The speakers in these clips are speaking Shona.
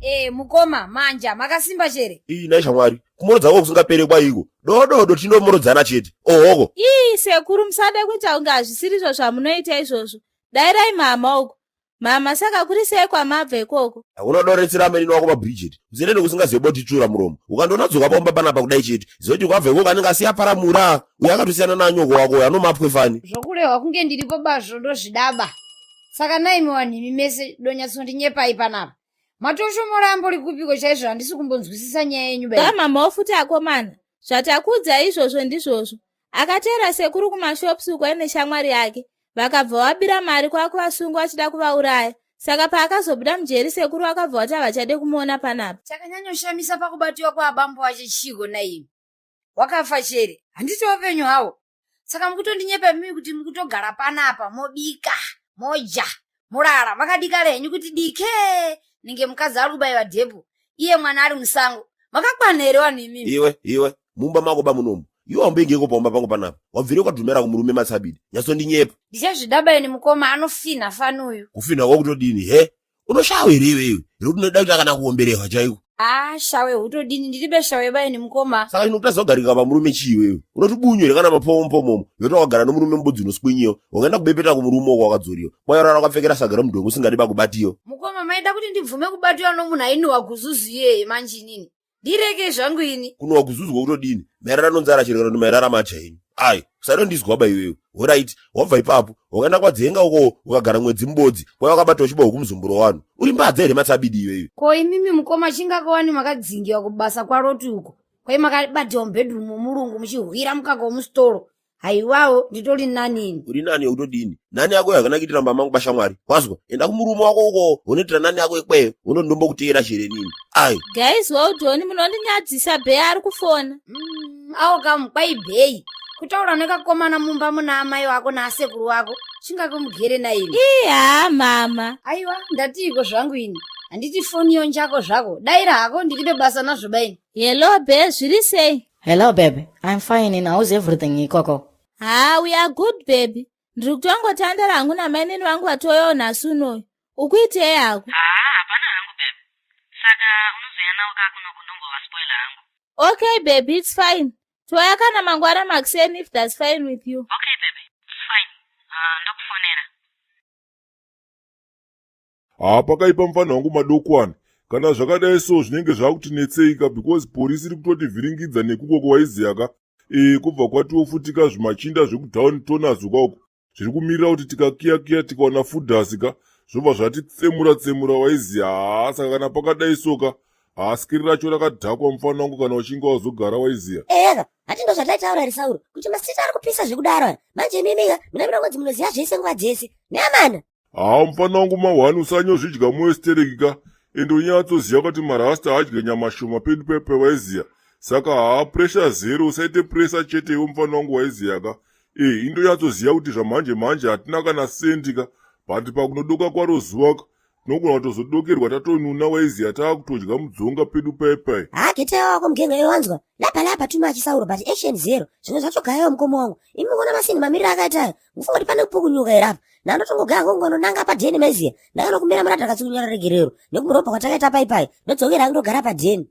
E mukoma manja makasimba chere. Ii nhai shamwari, kumorodza kwako kusingapere kwaiko. Dododo tinomorodzana chete. Ohoko. Ii sekuru musade kuita kunge hazvisirizvo zvamunoita izvozvo. Dairai mhamha uko. Mhamha saka kuri sei kwamabva ikoko? Hakuna doretsera amene wako paBridget. Uziende nekusingazive boti tsvura muromo. Ukandiona dzoka paumba panapa kudai chete. Ziva kuti kwabva ikoko anenge asiya paramura. Uyo akatosiyana nanyoko wako uyo anomapwe fani. Zvokurehwa kunge ndiripo bazvo ndozvidaba. Saka naimi wanhu imi mese donyatsondinyepai panapa. Matoshomora ambori kupiko chaizvo handisi kumbonzwisisa nyaya yenyu bai. Mhamhawo futi akomana. Zvatakuudzai izvozvo ndizvozvo. Akateera sekuru kumashops uko aine shamwari yake. Vakabva vabira mari kwakuvasunga vachida kuvauraya. Saka paakazobuda mujeri sekuru vakabva vati havachade kumuona panapa. Chakanyanyoshamisa pakubatiwa kwaabambo wache chiiko naimi? Wakafa chere? Handiti wapenyu hawo? Saka mukutondinyepa imimi kuti mukutogara panapa mobika, modya, morara makadikara henyu kuti dike ninge mukadzi ari kubaiwa dhepu iye mwana ari musango. Makakwana here vanhu imimi? Iwe, iwe, mumba mako bamunomu. Iwe wamboingeko paumba pangu panapa. Wabvire ukadhumera kumurume matsabidi. Nyatsondinyepa. Ndichazvidaba ini mukoma anofinha fani uyu. Kufinha kwakutodini he? Unoshawa here iwewe? Rekuti unoda kuita kana kuomberehwa chaiko. Ah, shawe hutodini ndiribe shawe baini mukoma. Saka chinokutadza kugarika pamurume chii iwewe? Unoti bunyu here kana mapompomomo? Yoti wakagara nomurume mubudzi unoswinyiwa. Wakaenda kubepeta kumurume wako wakadzoriwa. Kwayorara wakapfekera saga remudhongo usingadi pakubatiwa. Mukoma maida kuti ndibvume kubatiwa nomunhu ainuwa guzuzu iyeye manje inini. Ndireke zvangu ini. Kunuwa guzuzu kwakutodini? Mairara nzara chero kana kuti mairara macha henyu. Ai, usatondizwa ba iwewe. Horaiti, wabva ipapo, wakaenda kwadzenga uko ukagara mwedzi mubodzi, kwaiva wakabata uchiba huku muzumburo wanu. Uri mbadza here matsabidi iwewe? Ko imimi mukoma chingakowani makadzingiwa kubasa kwaRoti uko. Kwai makabatiwa mubedroom momurungu muchihwira mukaka womusitoro. Haiwawo nditori nani ini. Uri nani yekutodini? Nani yako yakana kuitira mba mangu bashamwari. Wazwa? Enda kumurume wako uko unoitira nani yako ikweyo. Unondombokuteera chere nini. Ai. Guys, well done munondinyadzisa Bhei ari kufona. Awo kamu kwai Bhei. Kutaura nekakomana mumba muna amai wako naasekuru wako. Chingako mugere naini. Ii haa mama. Aiwa ndatiiko zvangu ini. Handiti foni yonjako zvako. Daira hako ndiribe basa nazvo baini. Hello Bhei zviri sei? Hello baby, I'm fine and how's everything ikoko? Haa we are good baby. Ndiri kutongotandara hangu namainini vangu vatouyawo nhasi unoyu. Ukuitei hako? Haa hapana hangu babe. Saka unozouya nawo ka kunoku ndombovaspoiler hangu. Okay baby it's fine. Touya kana mangwana makuseni if that's fine with you. Okay baby, it's fine. Uh, ndokufonera. Haa pakaipa mfana wangu madokwani. Kana zvakadai so zvinenge zvakutinetseika because porisi iri kutotivhiringidza nekukoko waiziya ka. Ee kubva kwatiwo futi ka zvimachinda zvekudown toners uka uko zviri kumirira kuti tikakiya kiya tikaona fudhasi ka zvobva zvatitsemura tsemura waiziya haa saka kana pakadai so ka haa skiri racho rakadhakwa mfana wangu kana uchinge wazogara waiziya. Eya hati ndozvataitaura here Sauro kuti mastreet ari kupisa zvekudaro aya manje imimika muna munongonzi munoziva zvese nguva dzese neamana. Haa mfana wangu mahwani usanyozvidya moyo stereki ka ende unyatsoziva kuti marasta adye nyama shoma pedu pepe waiziya saka haa pressure zero usaite pressure chete iwe mfana wangu waiziya ka e indonyatsoziva kuti zvamhanje mhanje hatina kana sendi ka but pakunodoka kwaro zuva ka tinogona kutozodokerwa tatonuna waiziya taakutodya mudzonga pedu paipai haa geteya wako mugenga iwe wanzwa lapa lapa too much sauro but action zero zvimwe zvacho gayawo mukoma wangu imi mukuona masini mamiriro akaita ayo mufunga kuti pane kupukunyuka here apa ndanotongogaya ngongononanga padheni maiziya ndakanokumira murata akatsukunyora regerero nekumurobha kwatakaita paipai ndodzokera hangu ndogara padheni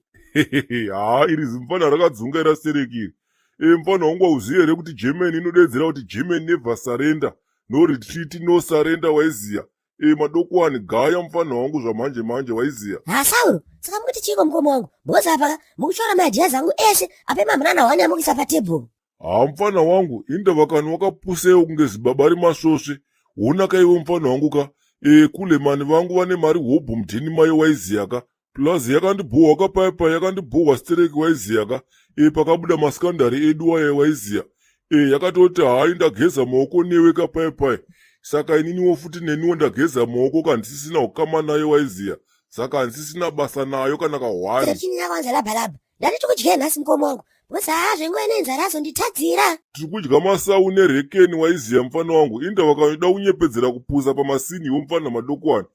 haa iri zimfana rakadzungaira stereki iri e mfana wangu hauzivi here kuti germany inodeedzera kuti germany never surrender no retreat no surrender waiziya e madokwani gaya mfana wangu zvamanje manje waiziya ha sauro saka mukuti chiiko mukoma wangu bhozi apa ka mukushora maidhias angu ese ape mamhunana hwani amukisa patebhuru Haa mfana wangu indava kani wakapusewo kunge zibaba remasvosve hona ka iwe mfana wangu ka ee kule mani vangu vane mari hobho mudheni mayo waiziya ka plus yakandibhohwa ka paya paya yakandibhohwa stereki waiziya ka ee pakabuda maskandari edu waya waiziya ee yakatoti hayi ndageza maoko newe ka paya paya saka ininiwo futi neniwo ndageza maoko ka handisisina ukama nayo waiziya saka handisisina basa nayo kana kahwani Chini yakwanza labha labha Ndati tikudye nhasi mukoma wangu because haa zvenguva ine nzara azonditadzira. Tiri kudya masau nerekeni waiziya mfana wangu inda vakada kunyepedzera kupusa pamasini iwe mfana madokwani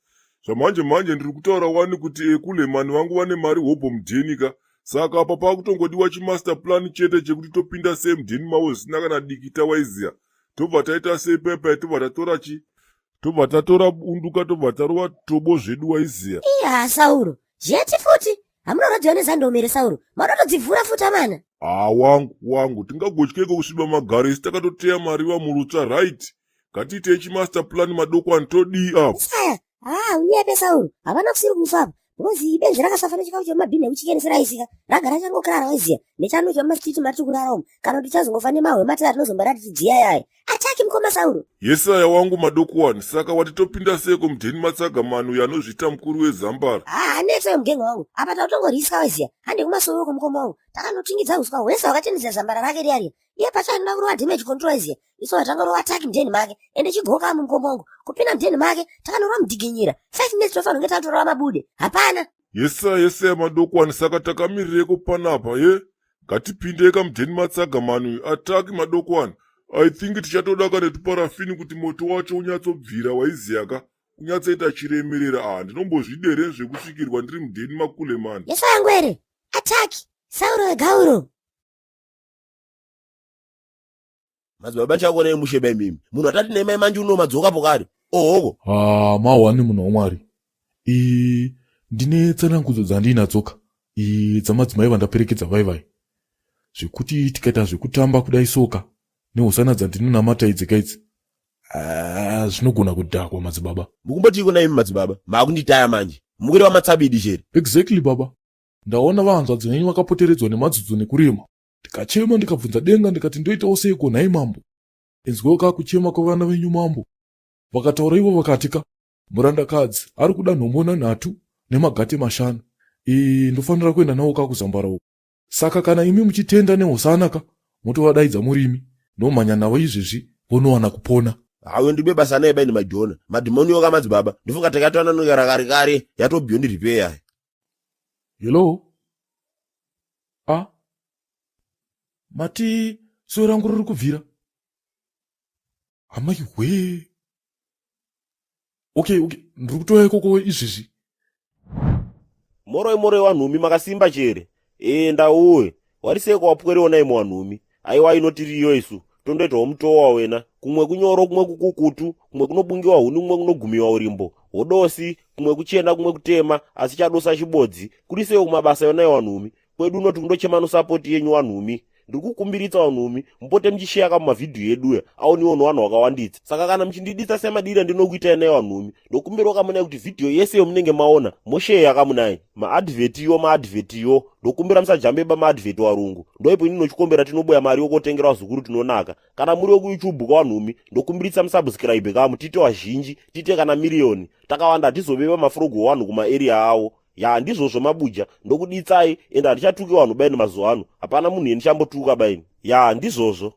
zvamanje manje ndiri kutaura wani kuti ekulemani vangu vane mari hobho mudheni ka saka apa pakutongodiwa chimaster plan chete chekuti topinda sei mudheni mavo zvisina kana dikita waiziya tobva taita sei paipai tobva tatora chi tobva tatora bunduka tobva tarova tobo zvedu waiziya Iya Sauro. Zheti futi. Hamunorwadziwa nezandome here Sauro? Maunotodzivhura futi amana. Haa wangu wangu tingagotyeko kusviba magaro isu takatoteya mariva murutsva right ngatiitei chimaster plan madokwani todii apo Saya, haa unyepe Sauro. Havana kusiri kufa apa. Because ibenzi rakasafa nechikafu chemumabhini ekuchikeni seraisika. Ragara changokarara waiziya. Nechando chemumastreet matiri kurara umu. Kana kuti chazongofa nemahwe matira tinozomba rati tidziya yaye. Ataki mukoma Sauro. Yesaya wangu madokuwani saka wati topinda seko mudheni matsaga mani uyo anozviita mukuru wezambara. Haa anetsa mugenge wangu. Apa tautongoriska waiziya. Hande kumasowe uko mukoma wangu. Takanotingidza uswa hwese hwakachenesa zambara rake riya riya. Iye pacho anoda kurova damage control waiziya. Isu watangorova ataki mudheni make. Ende chigoka mukoma wangu. Kupinda mudheni make takanorova mudiginyira. 5 minutes tofanira kunge tatorova mabude. Hapana. Yesaya yesaya madokuwani saka takamirireko panapa ye Ngatipindei kamudheni matsaga mani uyu ataki madokwani. I think tichatoda ka netuparafini kuti moto wacho unyatsobvira waiziya ka unyatsoita chiremerera ah ndinombozvidere zvekusvikirwa ndiri mudheni makule mani. Yesaya Ngwere, ataki, Sauro wegauro. Madzibaba ndichakuonai mushe bai mimi. Munhu atati nemai manje uno madzoka pokari. Ohoko. Haa mahwani munhu wamwari. Ii ndine tsanangudzo dzandiinadzoka ii dzamadzimai vandaperekedza vai vai. Zvekuti tikaita zvekutamba kudai soka nehosana dzandinonamata idzi kaidzi. Ah, zvinogona kudhakwa madzibaba. Mukumbotiiko naimi madzibaba? Maakunditaya manje. Mukureva matsabidi chere. Exactly baba. Ndaona vahanzvadzi venyu vakapoteredzwa nemadzudzo nekurema. Ndikachema ndikabvunza denga ndikati ndoitawo seiko nhai mambo. Inzwewo ka kuchema kwevana venyu mambo. Vakataura ivo vakati ka murandakadzi ari kuda nhombo nhanhatu nemagate mashanu. Ee ndofanira kuenda nawo ka kuzambara uko. Saka kana imi muchitenda nehosana ka motovadaidza murimi ndomhanya navo izvezvi vonowana kupona. Hawe ndibe basa naye baini madhona. Madhimoni yoka madzibaba. Ndofunga takatoananokera kare kare yato beyond repair. Hello? Ah? Mati soyo rangu riri kubvira? Amai hwee. Okay, okay, ndiri kutouya ikoko izvezvi. Moroi moroi wanhumi makasimba chere. Ee ndauwe. Wariseko wapwere ona imwe wanhumi. Aiwa inotiriyo isu. Tondoitawo mutowa wena. Kumwe kunyoro kumwe kukukutu, kumwe kunobungiwa huni kumwe kunogumiwa urimbo. Hodosi, kumwe kuchena kumwe kutema, asi chadosa chibodzi. Kurisewo kumabasa yona wanhumi. Kwedu unoti kundochema nosapoti yenyu wanhumi. Ndiri kukumbiritsa wanhumi mupote muchisheya ka mumavhidhiyo eduya aoniwo newanhu wakawanditsa. Saka kana muchindiditsa semadira ndinokuitai naye wanhumi. Ndokumbirawo kamunai kuti vhidhiyo yese yomunenge maona mosheya kamunai. Maadvhetiyo maadvhetiyo ndokumbira musajambeba maadvheti warungu. Ndoipo ini nochikombera tinoboya mari yokotengera vazukuru tinonaka. Kana muri wekuyoutube kawanhumi ndokumbiritsa musubscribe kamu tiite wazhinji tiite kana miriyoni. Takawanda hatizobeba mafrogo wanhu kumaarea awo. Ya ndizvozvo mabuja ndokuditsai ende handichatuki wanhu baini mazuva ano. Hapana munhu yendichambotuka baini. Ya ndizvozvo.